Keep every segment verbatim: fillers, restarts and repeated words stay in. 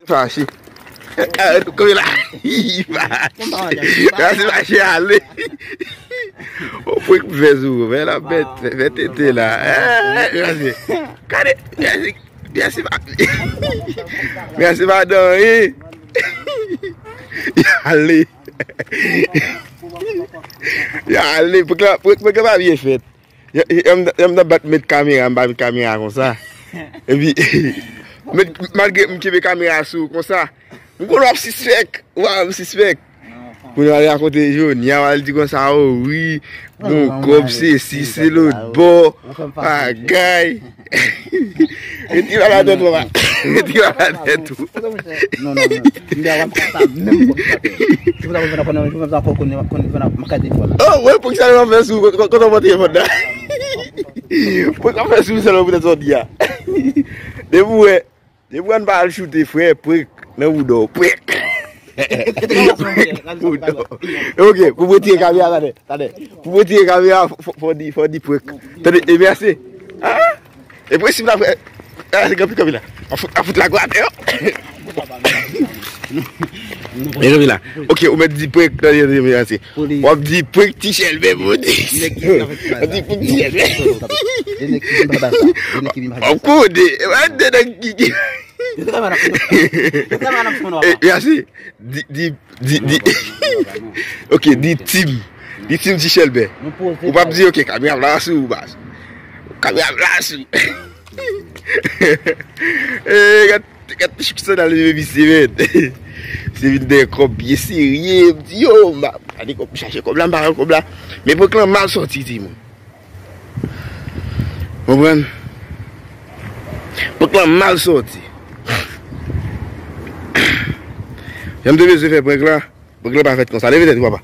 Fache. Kòm la. Fache. Fache fache ale. O prank fè sou men la bèt fè tete la. Fache. Gade. Fache pa. Fache pa dan. Ale. Ale. Prank la pa byen fèt. Yon m nan bat met kamera, m pa met kamera konsa. Epi, malgre m kenbe kamera sou konsa, m konn w ap sispèk, w ap sispèk. Kounye a l rakonte Jonia, w al di konsa, o wi, bon kòb, se si, se lòt bò, bagay. Retire la tèt ou, retire la tèt ou. Non, non, non. M te ap sa menm kòb sa tè. Se pou sa pou fè nan konnen, pou fè sa pou konnen, konnen fè nan makadefò la. Oh, wè, pou ki sa l ap fè sou, kote w pran telefòn nan? Pou ki sa l ap fè sou sèlman pou tèt sòti a? Depi w wè, depi w wè n pa al choute frè, prank nan bouda w, prank. Bouda w. Ok, pou retire kamera, tande, tande. Pou retire kamera, fò, fò, fò di, fò di prank. Tande, e mèsi. Ah! E prensip la, frè. Ah, se kanpe, kanpe la. A fout, a fout la gwa atè. E kanpe la. Ok, ou mèt di prank nan yon mesi. W ap di prank Ti Chèlbè pou di. W ap di prank Ti Chèlbè. W ap kode. E pa de nan gigi. E, mèsi. Di, di, di, di. Ok, di tim. Di tim Ti Chèlbè. Ou p ap di, ok, kamera la sou ou, baz. Kamera la sou. Eh, gad, gad, chik sandal leve misye, men. Se vin dèyè kòb byen serye. M di, yo, m pa, gade kòb, m chache kòb la, m pa wè kòb la. Men prank lan mal sòti, timoun. Konprann? Prank lan mal sòti. Jan m te bezwen fè prank la, prank lan pa fèt konsa. Leve tèt ou, papa.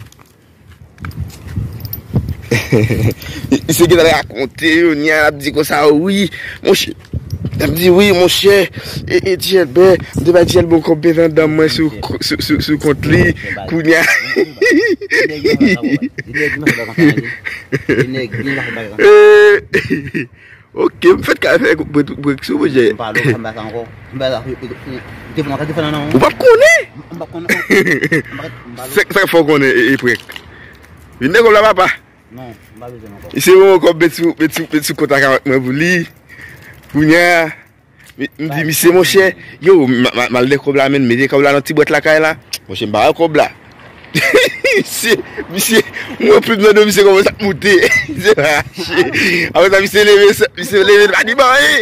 Misye gentan rakonte yo, Jonia ap di konsa, wi, monchè. Ap di, wi, monchè. E, e, Ti Chèlbè, m te bay Ti Chèlbè yon kòb, mete nan dan mwen sou, sou, sou, sou kont li. Kounye a. Eh, ok, m fèk ka fè prank sou mwen, jè. M pa lou, m pa sa ankò. M pa sa, te fè nan kati fè nan non. Ou p ap konnen? M pa konnen. M pa, m pa, m pa lou. Sa, sa fè w konnen e, e prank. Vin de kòb la, papa. Non, m pa bezwen non kòb. Se bon, kòb met sou, met sou, met sou kont ak mwen pou li. Kounye a, mi, m di, misye, monchè, yo, m, m, m al de kòb la, men, mete kòb la nan ti bwèt lakay la. Monchè, m pa wè kòb la. Misye, misye, mwen plim nan do misye kòmanse ap moute. Misye mache. Apre sa, misye leve, misye leve, li pa di m anyen.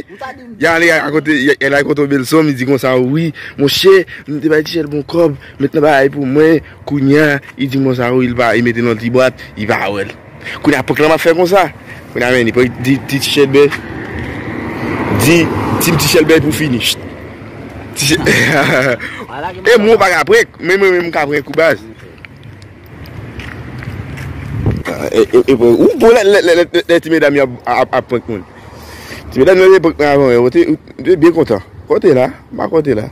Y ale akote, y ale akote yon bèl sonm, li di konsa, wi, monchè, m te bay Ti Chèlbè yon kòb, met nan bagay pou mwen, kounye a, li di m konsa, wi, li pa, li mete nan ti bwat, li pa wè l. Kounye a, prank lan m ap fè konsa. Kounye a, men, li pran, di, di Ti Chèlbè, di, di m Ti Chèlbè pou fini. Ti Chè-, e mwen, ou pa ka prank, men mwen, mwen, m ka prank ou, baz. E, e, e, ou bon lè, lè, lè, lè, lè ti medam yo ap, ap, ap prank moun. Ti medam yo te prank mwen avan, yo te, yo te byen kontan. Kote la? M pa kote la.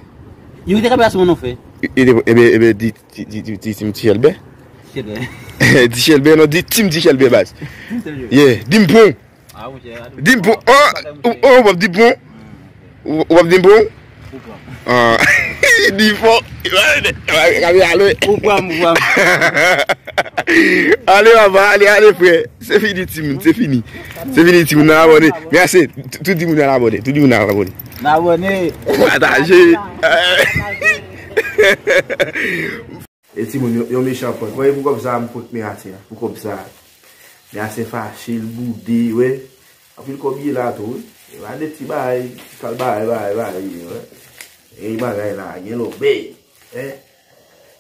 Yo te kamera sou moun nou fè. E, e, ebe, ebe, di, di, di, di, di, di, Ti Chèlbè. Ti Chèlbè. Ti Chèlbè, non, di Ti Chèlbè, baz. Yeah, di m bon. Ah, monchè, a tou. Di m bon. Oh, ou, ou, ou p ap di bon. Ou, ou p ap di bon. Ou pran. Ah. Di bon. Kamera ale. Ou pran, ou pran. Ale, papa, ale, ale, frè. Se fini, timoun, se fini. Se fini, timoun, nan abòne. Mèsi. Tout, tout timoun nan abòne. Tout timoun nan abòne. Nan abòne. Pataje. E timoun, yon, yon mechan prank. Wè, pou kòb sa a, m prank Meyasè a. Pou kòb sa a. Meyasè fache, l boude, wè. Anpil kòb ye la tou, wi. E pa de ti bagay, kal bagay, bagay, bagay, wè. E bagay la, gen lòbèy, wè.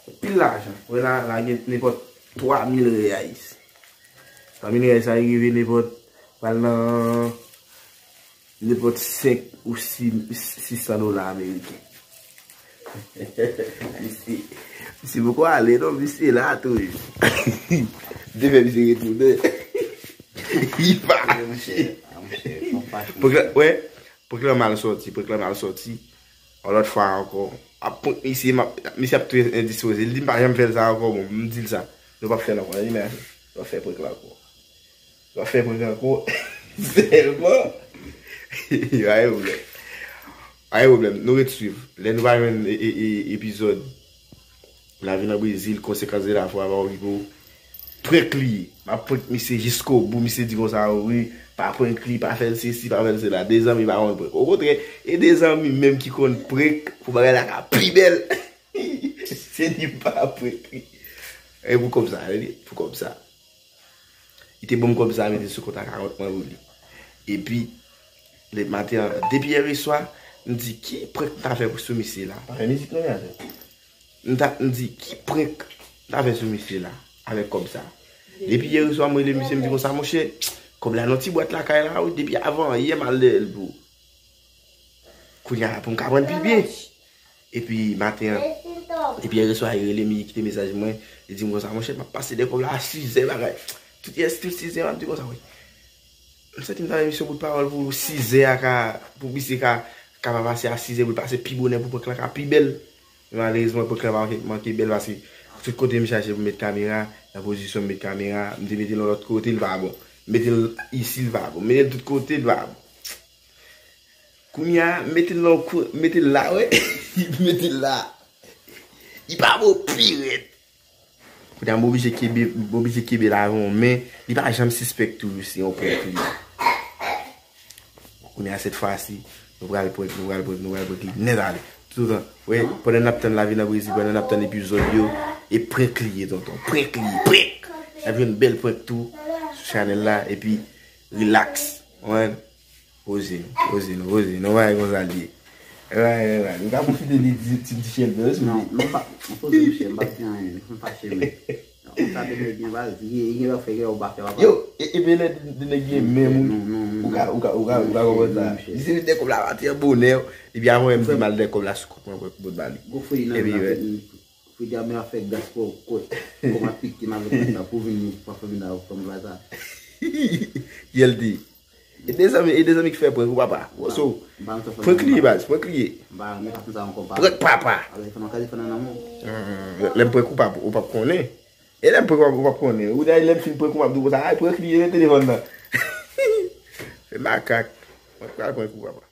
Anpil lajan. Wè la, la gen nenpòt twa mil reyais. Twa mil reyais sa, e rive nenpòt, pral nan nenpòt senk ou sis, sis san dola ameriken. Misye, misye poko ale non, misye la toujou. Te fè misye retounen. Li pa mache. Prank lan, wè, prank lan mal sòti, prank lan mal sòti. Yon lòt fwa ankò. Ap prank misye, m ap, misye ap tou endispoze. Li di m pa janm fè l sa ankò, bon, m di l sa. Nou p ap fè l ankò. Li di, men, nou p ap fè prank lan ankò. Yo fè prank ankò. Sèlman. Yo a yon lè. Pa gen pwoblèm, nou ret swiv. Lè nou va jwenn e, e, e, epizòd Lavi nan Brezil, konsekans de la fwa pa okipe w. Prank li ye. M ap prank misye jiskobou. Misye di konsa, wi, pa prank li, pa fè l sesi, pa fè l sela. De zanmi pa konn prank. Okontrè, e de zanmi menm ki konn prank pou bagay la ka pi bèl. Se li pa prank li. E pou kòb sa, pou kòb sa. Li te ban m kòb sa, mete sou kont a karant mwen pou li. Epi, lè maten an, depi yè swa, m di, ki prank m ta fè sou misye la? Pa fè mizik non, men atè. M ta, m di, ki prank m ta fè sou misye la, avèk kòb sa? Depi yè swa, m rele misye, m di konsa, monchè, kòb la nan ti bwat lakay la, wi, depi avan yè m al dèyè l pou. Kounye a, pou m ka pran l pi byen. Epi maten an, epi yè swa, li rele m, li kite mesaj mwen, li di m konsa, monchè, m ap pase dèyè kòb la a sizè bagay. Tout yè, tout sizè, m ap di konsa, wi. M santi m ta renmen misye bout pawòl pou sizè a ka, pou misye ka, ka pa pase a sizè, pou l pase pi bonè, pou prank lan ka pi bèl. Men malerezman, prank lan pa manke, manke bèl, paske tout kote m chache pou m met kamera, nan pozisyon m met kamera, m te mete l yon lòt kote, li pa bon. M mete l isi, li pa bon. M mete l tout kote, li pa bon. Kounye a, mete l nan yon kou, mete l la, wè. Mete l la. Li pa bon pi rèd. Kounye a, m oblije kenbe, m oblije kenbe l avè yon men. Li pa janm sispèk tou se yon prank li ye. Kounye a, sèt fwa si, nou pral prank, nou pral prank, nou pral prank li nèt ale. Toutan, wè, pandan n ap tann Lavi nan Brezil, pandan n ap tann epizòd yo, e prank li ye, tonton. Prank li ye, prank! N ap jwenn bèl prank tou sou chanèl la, epi relax. Wè. Poze nou, poze nou, poze nou, bagay konsa l ye. Bagay, bagay, nou ka pwofite de ti, ti, ti chèlbè, wi, non, non, pa, non, poze nou chè, m pa di anyen, m fache, men. Konsa de nèg gen baz, gen, gen lè w fè, gen lè w pa fè, papa. Yo, e, e men lè de nèg gen men moun, ou ka, ou ka, ou ka, ou ka konprann sa. Li se nèg kòb la pati an bonè, epi avan menm di m al dèyè kòb la sou kont mwen pou, pou bal li. Gwo fouyi nan men la, fouyi a men a fè gras pou kò, kò m ap pike m avèk sa, pou vin, pou fè vin la, pou m fè sa. Yèl di. E de zanmi, e de zanmi ki fè prank ou papa. So, prank li ye baz, prank li ye. Prank papa. Lè m prank ou pap, ou pap konnen. E lè m prank ou pap, ou pap konnen. Ou dayè lè m fin prank ou m ap di w konsa, ay prank li ye, men telefòn nan. Se makak. Mwen pral prank ou papa.